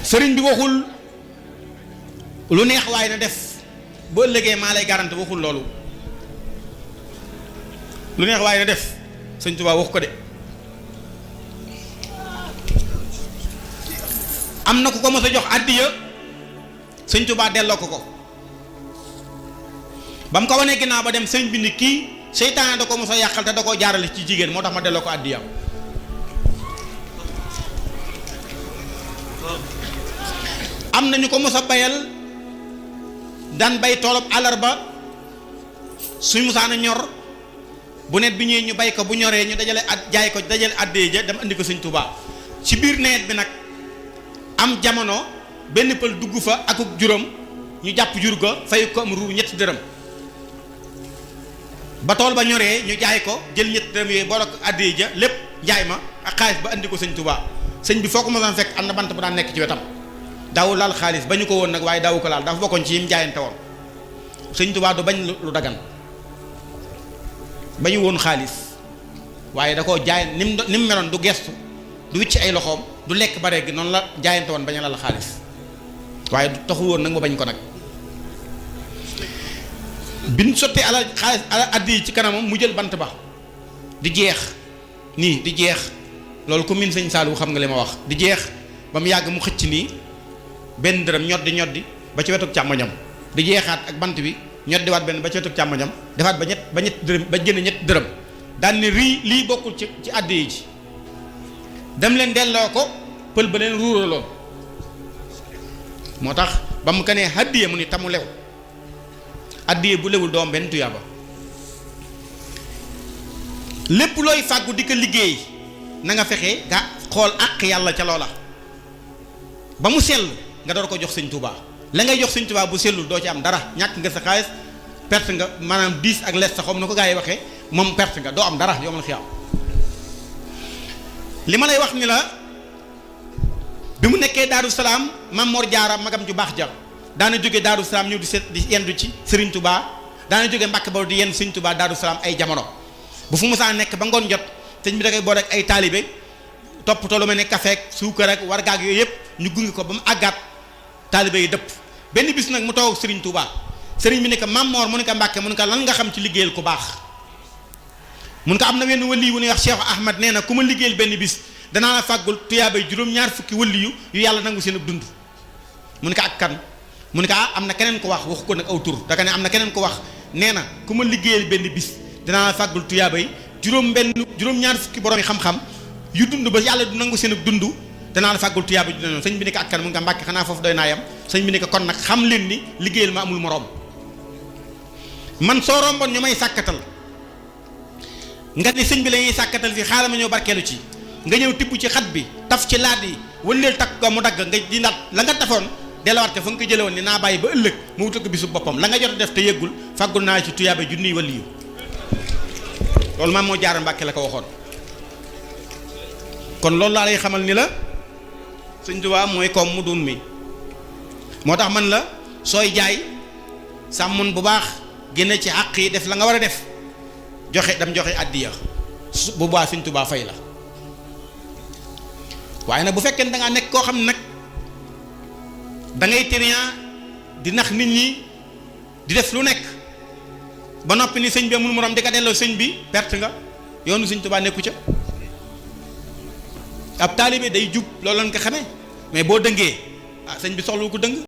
sëriñ bi waxul lu neex waaye na def boo ëllëgee maa lay garanti waxul loolu. lu neex waaye na def sëñ Tuubaa wax ko de. am na ku ko mos a jox àddiya sëñ Tuubaa delloo ko ba mu ko wanee ginnaaw ba dem sëñ bi ni kii seytaane da ko mos a yàqal te da koo jaarale ci jigéen moo tax ma delloo ko àddiya. am na ñu ko mos a bayal daan bay toolub àllarba suñ musaana ñor bu net bi ñëwee ñu bay ko bu ñoree ñu dajale jaay ko dajale àddee ja dem andi ko sëñ Tuubaa ci biir nawet bi nag am jamono benn pël dugg fa akuk juróom ñu jàpp jur ga fay ko am ruu ñetti dërëm ba tool ba ñoree ñu jaay ko jël ñetti dërëm yooyu boole ko àddee ja lépp njaay ma ak xaalis ba andi ko sëñ Tuubaa sëñ bi foo ko mosaan fekk am na bant bu daan nekk ci wetam daawul laal xaalis ba ñu ko woon nag waaye daawu ko laal dafa bokkoon ci yim jaayante woon sëñ Tuubaa du bañ lu dagan ba ñu woon xaalis waaye da koo jaay ni mu meloon du gestu du wicc ay loxoom du lekk bare gi noonu la jaayante woon bañ a lal xaalis waaye du taxul woon nag mu bañ ko nag biñ sottee alal xaalis alal addi yi ci kanamam mu jël bant ba di jeex nii di jeex loolu ku min sëñ Saliou xam nga li ma wax di jeex ba mu yàgg mu xëcc nii benn dërëm ñoddi ba ci wetu càmmoñam di jeexaat ak bant bi ñoddiwaat benn ba ci wetu càmmoñam defaat ba ñett dërëm ba génn ñett dërëm daan ni lii bokkul ci addi yi ji dem leen delloo ko pël ba leen ruuraloon moo tax ba mu ko nee addiye mu ni tamu lew addiye bu lewul doom benn tuyaaba lépp looy fàggu di ko liggéey na nga fexe nga xool àq yàlla ca loola ba mu sell nga door ko jox sëñ Tuubaa la ngay jox sëñ Tuubaa bu sellul doo ci am dara ñàkk nga sa xaalis perte nga maanaam 10 ak les sa xom na ko gaa yi waxee moom perte nga doo am dara yomal xiyaam li ma lay wax ni la bi mu nekkee Daaru Salaam Maam Mor Jaara magam ju baax ja daana jóge Daaru Salaam ñëw di yendu ci Sëriñ Tuubaa daana jóge Mbàkke Bawol di yendu Sëriñ Tuubaa Daaru Salaam ay jamono bu fu musaa nekk ba ngoon jot sëñ bi da koy boole ak ay taalibe toppatoo lu mel ne café ak suukar ak wargaag yooyu yëpp ñu gunge ko ba mu àggaat taalibe yi dëpp benn bis nag mu toog ak Sëriñ Tuubaa sëriñ bi ne ko Maam Mor mu ne ko Mbàkke mu ne ko lan nga xam ci liggéeyal ku baax mun ko am na wenn wëlli wu ñuy wax Cheikh Ahmad nee na ku ma liggéeyal benn bis danaa la fàggul tuyaabay juróom-ñaar fukki wëlli yu yàlla nangu seen dund mu ne ko ak kan mu ne ko am na keneen ko wax waxu ko nag aw tur daka ne am na keneen ko wax nee na ku ma liggéeyal benn bis danaa la fàggul tuyaabay juróom-ñaar fukki borom yi xam-xam yu dund ba yàlla du nangu seen dund danaa la fàggul tuyaabay ju noonu sëñ bi ne ko ak kan mu ne ko Mbàkke xanaa foofu doy naa yam sëñ bi ne ko kon nag xam leen ni liggéeyal ma amul moroom man soo romboon ñu may sàkkatal nga ne sëñ bi la ñuy sàkkatal fii xaaral ma ñëw barkeelu ci nga ñëw tibb ci xat bi taf ci laat yi wëndeel takk ko mu dagg nga di naat la nga tafoon delluwaat ko fa nga ko jële woon ni naa bàyyi ba ëllëg mu wutal ko bisu boppam la nga jot a def te yëggul fàggul naa ci tuyaabe junniy waliyu loolu Maam Mor Jaara Mbàkke la ko waxoon kon loolu laa lay xamal ni la sëñ Tuubaa mooy koom mu dun mi moo tax man la sooy jaay sàmmun bu baax génne ci àq yi def la nga war a def joxe àddiya bu baax sëñ Tuubaa fay la waaye nag bu fekkee ne da ngaa nekk koo xam ne nag da ngay térian di nax nit ñi di def lu nekk ba noppi ni sëñ bi amul morom di ko delloo sëñ bi perte nga yoonu sëñ Tuubaa nekku ca ab taalibe day jub loolu lañ ko xamee mais boo dëngee sëñ bi soxlu ko dëng